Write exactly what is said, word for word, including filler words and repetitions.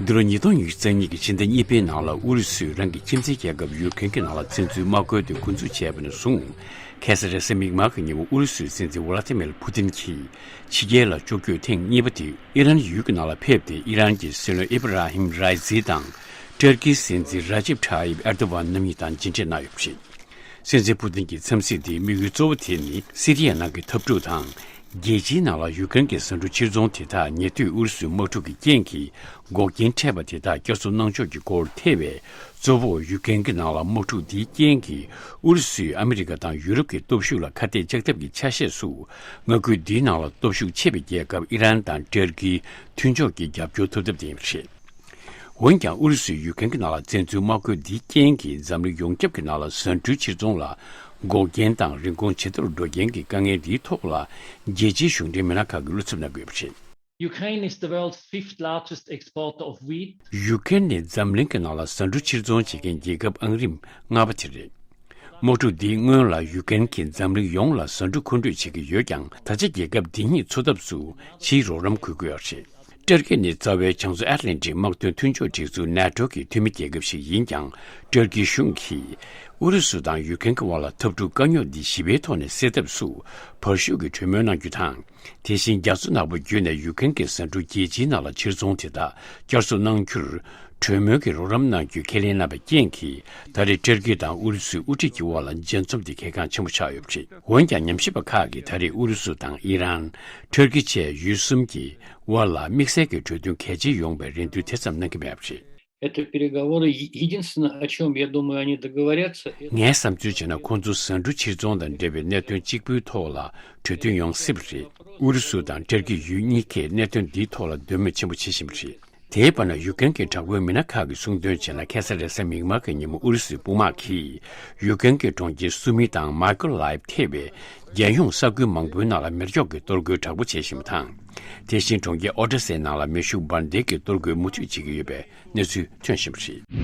འདི་ལོ་ཉིས་སྟོང་ཉི་ཤུ་རྩ་གཉིས་ཀྱི་ཕྱི་ཟླ་གཉིས་པའི་ནང་ལ་ཨུ་རུ་སུས་རང་གི་ཁྱིམ་མཚེས་རྒྱལ་ཁབ་ཡུ་ཀེན་གྱི་ནང་ལ་བཙན་འཛུལ་དམག་རྒོལ་དེ་འགོ་འཛུགས་བྱས་པ་ནས་བཟུང་། ཁ་སང་རེས་གཟའ་མིག་དམར་གྱི་ཉིན་མོ་ཨུ་རུ་སུའི་སྲིད་འཛིན་ཝ་ལ་ཏི་མེར་ཕུ་ཏིན་གྱིས་ཕྱི་རྒྱལ་ལ་ཕྱོགས་བསྐྱོད་ཐེངས་གཉིས་པ་དེ་ཨི་རན་ཡུལ་གྱི་ནང་ལ་ཕེབས་ཏེ། ཨི་རན་གྱི་སྲིད་བློན་ཨི་བྷ་ར་ཧིམ་རའི་ཛི་དང་ཏུར་ཀིའི་སྲིད་འཛིན་ར་ཇིབ་ཐ་ཡིབ་ཨེར་དོ་ཝན་རྣམ་གཉིས་དང་མཇལ་འཕྲད་གནང་ཡོད་པ་རེད། སྲིད་འཛིན་ཕུ་ཏིན་གྱི་འཚམས་གཟིགས་དེའི་དམིགས་ཡུལ་གཙོ་བོ་དེ་ནི་སི་རི་ཡ་ནང་གི་འཐབ་འཁྲུག་དང་། རྒྱལ་སྤྱིའི་ནང་ལ་ཡུཀ་རེན་གྱི་ཟ་འབྲུ་ཕྱིར་ཚོང་དེ་དག་ཉེ་དུས་ཨུ་རུ་སུའི་དམག་འཁྲུག་གི་རྐྱེན་གྱིས་འགོག་རྐྱེན་འཕྲད་པ་དེ་དག་བསྐྱར་གསོ་གནང་ཕྱོགས་ཀྱི་སྐོར་ཐེ་བའི་གཙོ་བོ་ཡུཀ་རེན་གྱི་ནང་ལ་དམག་འཁྲུག་འདིའི་རྐྱེན་གྱིས་ཨུ་རུ་སུས་ཨ་མི་རི་ཀ་དང་ཡུ་རོབ་ཀྱི་སྟོབས་ཤུགས་ལ་ཁ་གཏད་གཅོག་ཐབས་ཀྱི་ཆ་ཤས་སུ་མངའ་ཁུལ་འདིའི་ནང་ལ་སྟོབས་ཤུགས་ཆེ་བའི་རྒྱལ་ཁབ་ཨི་རན་དང་ཏུར་ཀིའི་མཐུན་ཕྱོགས་ཀྱི་རྒྱབ་སྐྱོར་ཐོབ་ཐབས་དེ་ཡིན་པ་རེད། འོན་ཀྱང་ཨུ་རུ་སུས་ཡུཀ་རེན་གྱི་ནང་ལ་བཙན་འཛུལ་དམག་རྒོལ་འདིའི་རྐྱེན་གྱིས་འཛམ་གླིང་ཡོངས་ཁྱབ་ཀྱི་ནང་ལ་ཟ་འབྲུའི་ཕྱིར་ཚོང་ལ་འགོག་རྐྱེན་དང་རིན་གོང་ཇེ་མཐོར་འགྲོ་རྐྱེན་གྱི་དཀའ་ངལ་འདིའི་ཐོག་ལ་རྒྱལ་སྤྱིའི་གཞུང་འབྲེལ་མི་སྣ་ཁག་གིས་བློ་འཚབ་གནང་གི་ཡོད་པ་རེད། Ukraine is the world's fifth largest exporter of wheat. ཡུཀ་རེན་ནི་འཛམ་གླིང་གི་ནང་ལ་ཟ་འབྲུ་ཕྱིར་ཚོང་བྱེད་མཁན་རྒྱལ་ཁབ་ཨང་རིམ་ལྔ་པ་དེ་རེད། དམག་འཁྲུག་འདིའི་སྔོན་ལ་ཡུཀ་རེན་གྱིས་འཛམ་གླིང་ཡོངས་ལ་ཟ་འབྲུ་མཁོ་སྤྲོད་བྱེད་ཀྱི་ཡོད་ཀྱང་། ད་ཆ་རྒྱལ་ཁབ་འདི་གཉིས་འཚོ་ཐབས་སུ་ཕྱིའི་རོགས་རམ་དགོས་ཀྱི་ཡོད་རེད། ཏུར་ཀི་ནི་རྩ་བའི་བྱང་མཚོ་ཨེཊ་ལན་ཊིག་དམག་དོན་མཐུན་ཕྱོགས་སྒྲིག་འཛུགས་ནེ་ཊོ་གི་འཐུས་མི་རྒྱལ་ཁབ་ཞིག་ཡིན་ཀྱང་། ཏུར་ཀིའི་གཞུང་གིས་ཨུ་རུ་སུ་དང་ཡུཀ་རེན་གྱི་དབར་ལ་འཐབ་འཁྲུག་དཀའ་རྙོག་འདི་ཞི་བའི་ཐོག་ནས་སེལ་ཐབས་སུ་བར་ཞུགས་ཀྱི་གྲོས་མོལ་གནང་རྒྱུ་དང་། དེ་བཞིན་རྒྱ་མཚོ་ནག་པོ་བརྒྱུད་ནས་ཡུཀ་རེན་གྱི་ཟ་འབྲུ་རྒྱལ་སྤྱིའི་ནང་ལ་ཕྱིར་ཚོང་དེ་དག་བསྐྱར་གསོ་གནང་རྒྱུར་གྲོས་མོལ་གྱི་རོགས་རམ་གནང་རྒྱུའི་ཁས་ལེན་གནང་བའི་རྐྱེན་གྱིས། ད་རེས་ཏུར་ཀི་དང་ཨུ་རུ་སུའི་དབུ་ཁྲིད་ཀྱི་དབར་ལ་མཇལ་འཛོམས་དེ་གལ་འགངས་ཆེན་པོ་ཆགས་ཡོད་པ་རེད། འོན་ཀྱང་། ཉམས་ཞིབ་པ་ཁག་གིས་ད་རེས་ཨུ་རུ་སུ་དང་ཨི་རན། ཏུར་ཀི་བཅས་ཡུལ་གསུམ་གྱི་དབར་ལ་དམིགས་བསལ་གྱི་གྲོས་མཐུན་གལ་ཆེ་ཡོང་བའི་རེ་འདུན་དེ་ཙམ་གནང་གི་མེད་པ་རེད། Это переговоры. Е- единственное, о чем, я думаю, они договорятся, это ངའི་བསམ་ཚུལ་བྱས་ན། ཁོང་ཚོ་ཟ་འབྲུ་ཕྱིར་ཚོང་དང་འབྲེལ་བའི་གནད་དོན་གཅིག་པུའི་ཐོག་ལ་གྲོས་མཐུན་ཡོང་སྲིད་པ་རེད། ཨུ་རུ་སུ་དང་ཏུར་ཀི་ཡུལ་གཉིས་ཀས་གནད་དོན་འདིའི་ཐོག་ལ་འདོད་མོས་ཆེན་པོ་བྱེད་བཞིན་པ་རེད། དེའི་བར་ན། ཡུཀ་རེན་གྱི་དྲག་པོའི་མི་སྣ་ཁག་གིས་གསུངས་དོན་བྱས་ན། ཁ་སང་རེས་གཟའ་མིག་དམར་གྱི་ཉིན་མོ་ཨུ་རུ་སུའི་དཔུང་དམག་གིས་ཡུཀ་རེན་གྱི་གྲོང་ཁྱེར་སུ་མི་དང་མཱ་ཀོ་ལའེབ་ཐེ་བའི་རྒྱལ་ཡོངས་ས་ཁུལ་མང་པོའི་ནང་ལ་མེ་སྒྱོགས་ཀྱི་གཏོར་རྒོལ་དྲག་པོ་བྱེད་བཞིན་པ་དང་། དེ་བཞིན་གྲོང་ཁྱེར་ཨོ་ཏྲ་སའི་ནང་ལ་མེ་ཤུགས་འབར་མདེལ་གྱི་གཏོར་རྒོལ་མུ་མཐུད་བྱེད་ཀྱི་ཡོད་པའི་གནས་ཚུལ་ཐོན་བཞིན་པ་རེད།